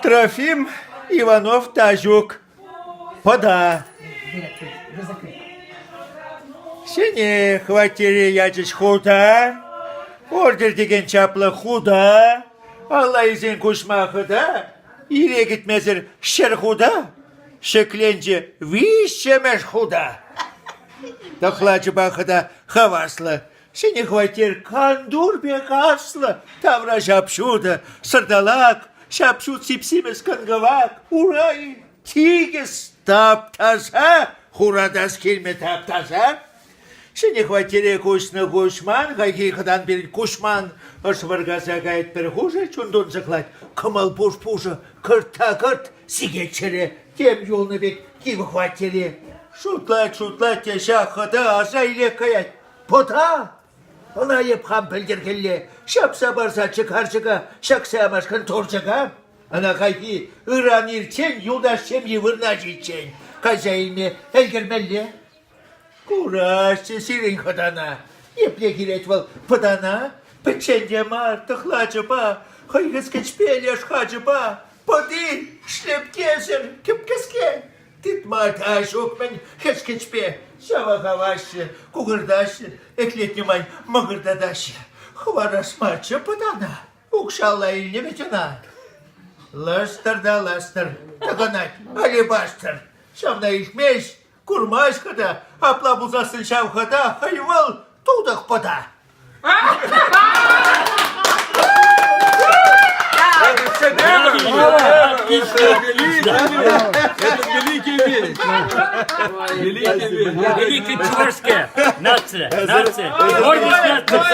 Трофим Иванов Таҫук. Пӑта. Ҫӗнӗ хваттере ячӗҫ хута, ордер текен чаплӑ хута, алла илсен куҫма хӑта, ире кӗтмесӗр ҫӗр хута, ҫӗкленчӗ виҫҫӗмӗш хута. Тӑхлачӑпа хӑта хаваслӑ, ҫӗнӗ хваттер кантур пек аслӑ, тавра ҫап-ҫутӑ, сӑрталак, ҫап-ҫут сип-симӗс кӑн-кӑвак, урай тикӗс тап-таса, хуратас килмӗ тап-таса. Ҫӗнӗ хваттере куҫнӑ куҫман, хайхи хӑтан пирӗн куҫман ӑш вӑркаса каять пӗр хушӑ, чун тунсӑхлать, кӑмӑл пуш-пушӑ, кӑрт та кӑрт сикет чӗре, тем юлнӑ пек кивӗ хваттере. Шутлать, шутлать те ҫак хӑта аса илех каять. Пӑта! Ӑна эп хам пӗлтӗр хӗлле ҫапса парсаччӗ карчӑка, ҫакса ямашкӑн турчӑка. Ӑна хайхи ыран иртсен юлташ ҫемйи вырнаҫиччен кайса илме ӗлкӗрмелле. Курасчӗ сирӗн хӑтана. Епле килет вӑл пӑтана? Пӗччен те мар, тӑхлачӑпа, хӑй хӗскӗчпе, леш хачӑпа, пӑти, шлепкесӗр, кӗп-кӗске. Тытма та ҫук-мӗн хӗскӗчпе. Ҫавах аваҫҫӗ, кукӑртаҫҫӗ, эхлетнӗ май мӑкӑртатаҫҫӗ. Хӑварас марччӗ пӑтана. Укҫалла илнӗ вӗт ӑна. Лӑстӑр та ластӑр тӑкӑнать алебастр. Ҫавна илтмест, курмасть хӑта. Апла пулсассӑн ҫав хӑта хӑй вӑл тутӑх пӑта. Это шедевр! Это великий вещь! Великий вещь! Великий чувашская нация, нация, гордость нации.